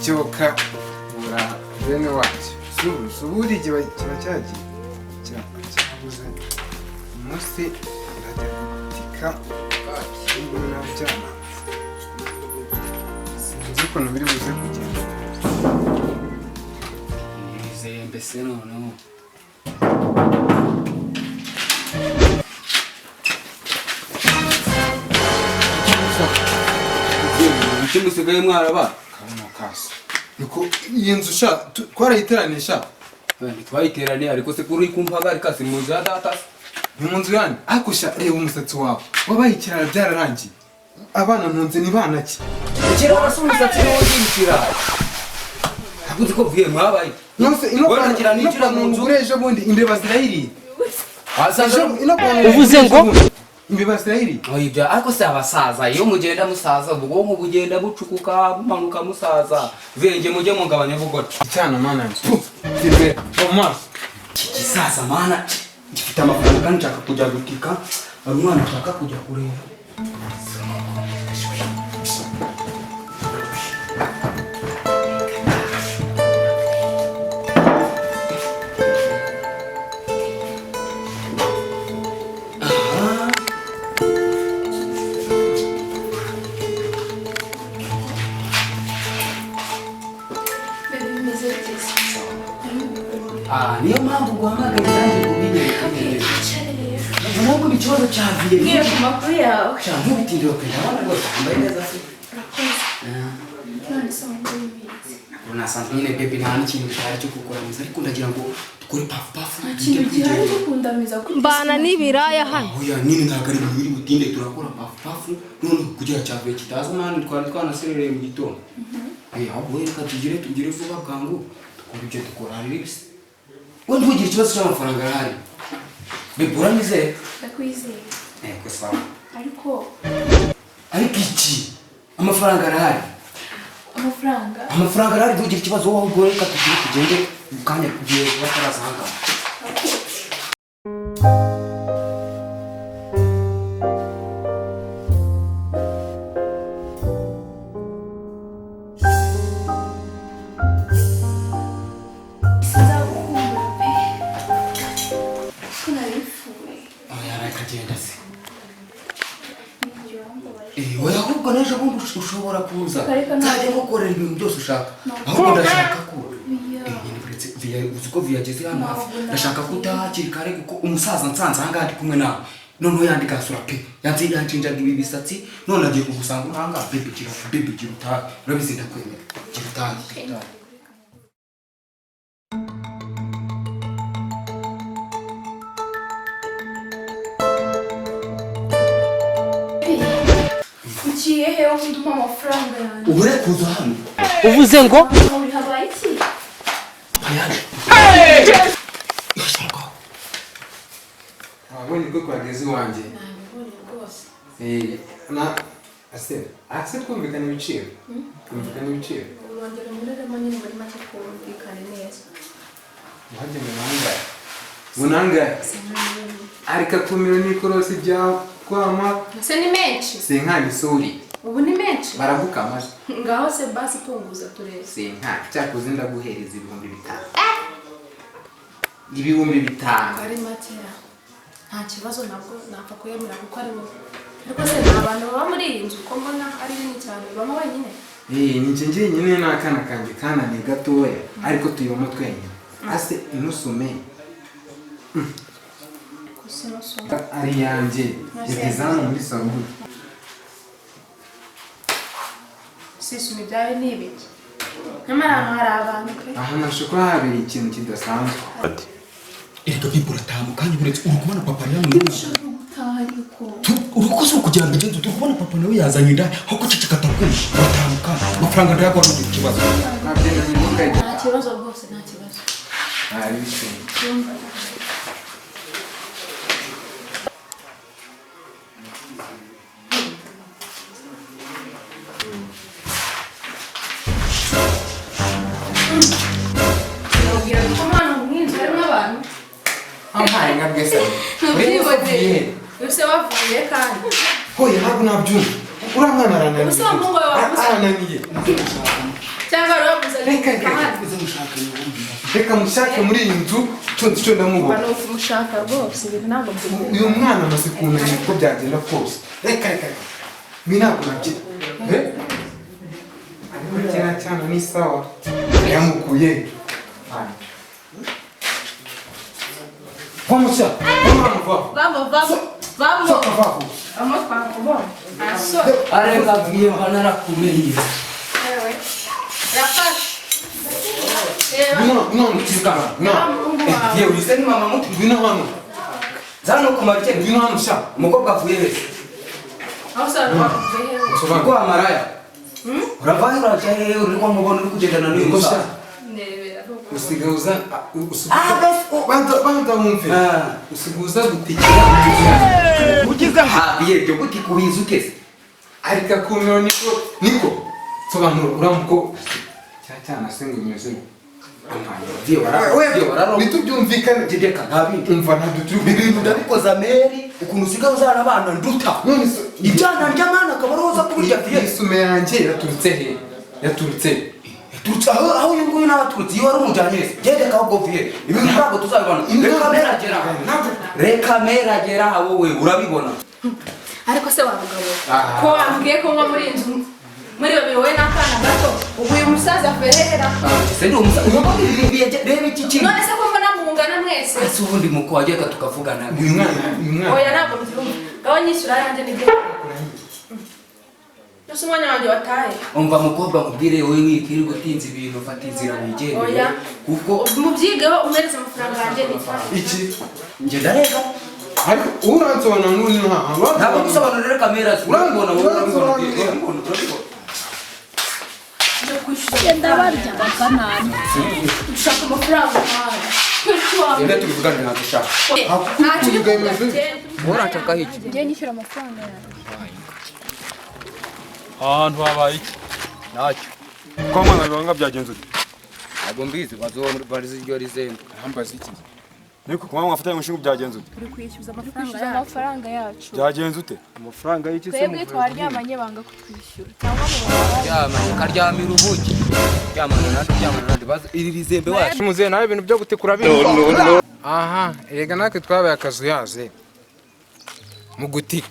Cyoka bura bene wacyo. Suburi kiba cyagiye. Cyabuze. Umunsi ndajya gutika mbona byana. Sinzi ukuntu biri buze kugenda. Nizeye mbese noneho. Icyo musigaye mwaraba? Kabuno kaso. Niko iyi nzu sha twarayiteranisha. Ntitwayiteraniye ariko se kuri kumpagarika si mu nzu ya data. Ni mu nzu yanyu. Ariko sha reba umusatsi wawe. Wabaye ikirara byararangiye. Abana ntunze ni bana ki? Ikirara si umusatsi n'undi ikirara. Ntabwo uzi ko mvuye mwabaye. Nonse ino Wenda ninjira mu nzu. ejo bundi imbeba zirayiriye. Wasanze Uvuze ngo imbeba zirayiriye. Oya ariko se abasaza iyo mugenda musaza ubwonko bugenda bucukuka bumanuka musaza. Venge mujye mugabanya bugoro. Icyana mana nzu. Imbere mu maso. Iki gisaza mana gifite amafaranga kandi nshaka kujya gutika. Hari umwana nshaka kujya kureba. Niyo mpamvu guhamagara nanjye kubinyereka neza. Nubwo ikibazo cyavuye Mbwira ku makuru yawe. Sha ntubitinde pe ndabona rwose wambaye neza se. Urakoze. None se wambaye ibiki? Nasanzwe nyine baby nta n'ikintu gihari cyo kukurameza ariko ndagira ngo dukore pafu pafu. Nta kintu gihari cyo kundamiza kuko Mbana n'ibiraya hano. Oya nyine ntabwo ari ibintu biri butinde turakora pafu pafu none kugira cyavuye kitaza mani twari twanaserereye mu gitondo. Ahubwo reka tugire vuba bwangu dukore ibyo dukora hari bibisi. We ntugire ikibazo cy'amafaranga arahari. Baby uranyizeye? Ndakwizeye. Yego sawa. Ariko iki amafaranga arahari. Amafaranga arahari ntugire ikibazo wowe ahubwo reka tugire tugende mu kanya tugiye kuba taraza aha ngaha. Sinzagukumbura pe. Ko nari mfuye. Oya reka se. Nijye wambabaje. Oya ahubwo n'ejo bundi ushobora kuza. Reka ntabwo. Nzajya ngukorera ibintu byose ushaka. Ahubwo ndashaka ko Viya uzi ko Viya ageze hano hafi. Ndashaka ko utaha hakiri kare kuko umusaza nsanze aha ngaha ndi kumwe nawe. Noneho yandika asura pe. Yanshinjaga ibi bisatsi none agiye kugusanga uri aha ngaha baby gira baby gira utahe. Urabizi ndakwemera. Gira utahe. Gira utahe. Ugiye he ubundi umpa amafaranga yanjye? Ubure kuza hano. Uvuze ngo Uri habaye iki? Yaje. Wabonye ko twageze iwanjye. Nabibonye rwose. Na ase ase twumvikana ibiciro. Twumvikana ibiciro. Urongera unyureremo nyine muri make twumvikane neza. Wajya mu nangahe? Mu nangahe? Ariko akumiro n'ikorosi bya kwama Ese ni menshi? sinkani isuri. Ubu ni menshi? Baragukama. Ngaho se basi punguza turebe. Sinkani cyakoze ndaguhereza 5000. 5000. Ari makeya. Nta kibazo nabwo napfa kuyemera kuko ari wowe. Ariko se nta bantu baba muri iyi nzu ko mbona ari nini cyane baba wenyine? Ni njye njyenyine n'akana kanjye kananiye gatoya ariko tuyibamo twenyine. Ase inusume. Gusa inusume. Ari yanjye. Yageze hano muri salo. Si isuma ibyawe ni ibiki? Nyamara hano hari abantu pe. Aha nashobora kuba habereye ikintu kidasanzwe. Erega bibi urataha mu kanya uretse uri kubona papa ari hano n'ubu. Ushaka gutaha ariko. Urukoze kugira ngo igende turi kubona papa nawe yazanye inda aho guceceka atakwishe. Urataha mu kanya amafaranga ndayaguha ntugire ikibazo. Nta kibazo rwose nta kibazo. Ari bishimye. Nabwira ko hano mu nzu harimo abantu. Ampaye nka bwese. Ntubyiboneye. Ese wavuye kandi. Hoya ntabwo nabyumva. Uriya mwana arananiye. Ubuse wa muhungu wawe wavuze. Arananiye. Cyangwa wari wamuzanye Reka, reka, ahandi. Reka mushake muri iyi nzu, cyo ndamubona. Ni ukumushaka rwose, ibintu ntabwo mbyumva. Uyu mwana amaze kunamenya uko byagenda kose. Reka, reka, reka, ibi ntabwo nabyina. Eh? Ariko kiriya cyana ni sawa, yamukuye. Vamos sha, vamos, vamos. Vamo, vamo, vamo. Soka, vamo. Vamo twakubonye. Aso. Areka viye mba narakumenye. Ewe. Rafashe. Reba. Ngwino, ngwino, kirukana. Ngwino. Umuhungu wawe. Yewe use ni mama muto. Ngwino hano. Zano kumara iki? Ngwino hano sha. Umukobwa avuye he? Aho usanga wakuvuye hehe? Nsobanura. Kwa maraya. Urava he, urajya hehe? Uri kwa mubona uri kugendana n'uyu Niko sha. musaza. Ndebera. Usigaye uza Ah, basi banza, banza wumve. Ah. Usigaye uza gutikira. Ugize ha biye byo guti kubiza utese. Ariko akumiro niko niko. Sobanura uramuko. Cya cyana se ngo bimeze bite? Viye wararo. Viye wararo. Nitubyumvikane. Jideka nta bindi. Umva, ntabyo turi Ibi bintu ndabikoza meri ukuntu usigaye uzana abana nduta. None se Ibyana ry'amana akaba ariho uza kubirya viye. Isume yanjye yaturutse he? Yaturutse he? Yaturutse aho uyu nguyu nawe aturutse iyo wari umujyanye wese. Jyendeka ahubwo viye. Ibintu ntabwo tuzabibona. Reka meragera. Reka meragera wowe urabibona. Ariko se wa mugabo, Ah. ko wambwiye ko nko muri iyi nzu muri babiri, wowe n'akana gato, ubu uyu musaza ferera? Se ndi umusaza? Urabona ibi bintu, reba iki kintu. None se ko mbona mungana mwese? Ese ubundi muko wajyaga tukavugana. Uyu mwana, uyu mwana. Oya, ntabwo mbyumva. Ngaho nyishyura yanjye nibyo. Ese umwanya wanjye wataye? Umva mukobwa, nkubwire, wowe wikirirwa utinze ibintu, fata inzira wigendere. Oya. Kuko Mubyigeho, umpereze amafaranga yanjye nitahe. Iki? Njye ndarega. Ariko uransobanura n'uri nta. Ntabwo gusobanurira, reka mera urabibona wowe, urabibona, urabibona, urabibona. Nje kwishyuza. Genda barya bakanani. Ushaka amafaranga nkawe kwishyura. Genda tubivugane, ntabwo ushaka. Ntacyo uri kuvuga. Uranshaka iki? Ngiye nyishyura amafaranga yawe. Ahantu habaye iki? Ntacyo. Kwa mwana bibanga byagenze ute? Ntabwo mbizi, bazi iryo rizembe. Ntambaza iki? Niko kwa mwana mwafatanye umushinga byagenze ute? Uri kwishyuza amafaranga yacu. Byagenze ute? Amafaranga y'iki se? Twebwe twaryamanye banga kutwishyura cyangwa mu babaye. Ryamanye karyamira ubuki, ryamana nandi, ryamana nandi, bazi iri rizembe wacu. Muzehe, nawe ibintu byo gutikura biri. Aha, erega natwe twabaye akazu yaze. Mu gutika.